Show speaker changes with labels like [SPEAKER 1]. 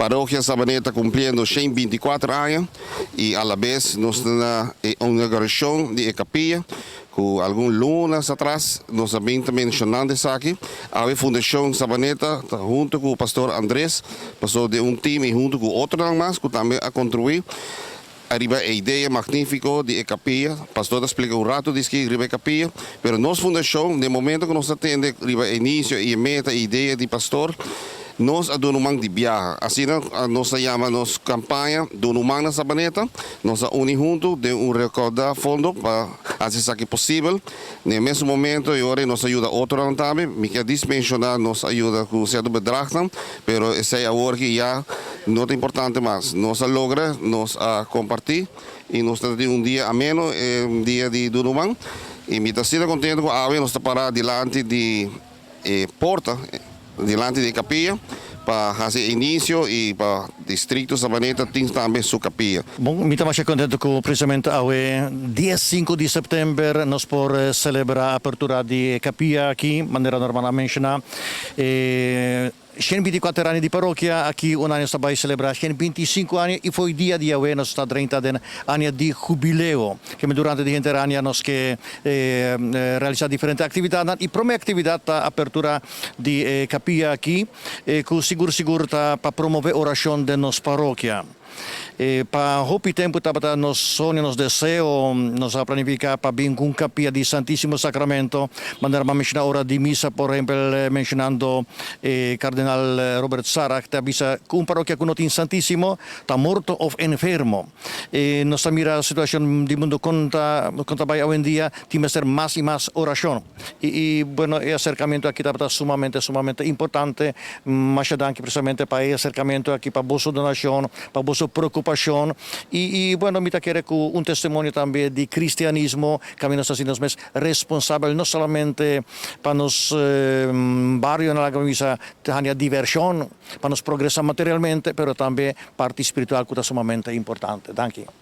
[SPEAKER 1] Parokia Sabaneta kumpliendo 124 aña i a la bes nos ta na e inaugurashon di e kapia ku algun luna atras nos a bin ta menshonando esaki. Awe Fundashon Sabaneta ta huntu ku Pastor Andres, pastor di un team i huntu ku otronan mas ku tambe a kontribuí riba e idea magnífiko di e kapia. Pastor ta splika un ratu diski riba e kapia, pero nos fundashon, den momento ku nos a tende riba e inisio i e meta i idea di pastor, nos a duna un man di biaha. Asina nos a yama nos kampaña Duna un Man na Sabaneta. Nos a uni huntu den un rekoudá fondo pa hasi esaki posibel. Na e mesun momento i ora nos a yuda otronan tambe. Mi ke dis menshoná nos a yuda ku sierto bedragnan, pero esei awor ki ya no ta importante mas. Nos a logra, nos a kompartí i nos ta tin un dia ameno, e dia di duna un man. I mi ta asina kontento ku awe nos ta pará dilanti di e porta, dilanti di e kapia pa hasi e inisio i pa distrikto Sabaneta tin tambe su kapia.
[SPEAKER 2] Bon, mi ta masha kontentu ku precisamente awe dia 5 di sèptèmber nos por selebrá apertura di e kapia aki, manera Norman a menshoná. E 124 aña di parokia aki, un aña nos ta bai selebrá 125 aña i fo'i dia di awe nos ta drenta den aña di hubileo. Keme durante di henter aña nos ke realisá diferente aktividatnan i promé aktividat ta apertura di e kapia aki ku sigur sigur ta pa promové orashon den nos parokia. Pa hopi tempu tabata nos soño, nos deseo, nos a planifiká pa bin ku un kapia di Santísimo Sacramento, manera mi a menshoná ora di misa, por ehempel menshonando e Cardenal Robert Sarah ta bisa ku un parokia ku no tin Santísimo ta morto òf enfermo. E nos ta mira situashon di mundu kon ta kon ta bai awendia, tin mester mas i mas orashon. I i bueno e aserkamentu aki tabata sumamente sumamente importante. Masha danki precisamente pa e aserkamentu aki, pa boso donashon, pa boso preokupashon. I i bueno mi ta kere ku un testimonio tambe di kristianismo kaminda nos ta sinti nos mes responsabel no solamente pa nos barionan laga mi bisa ta haña divershon, pa nos progresá materialmente, pero tambe parti spiritual ku ta sumamente importante. Danki.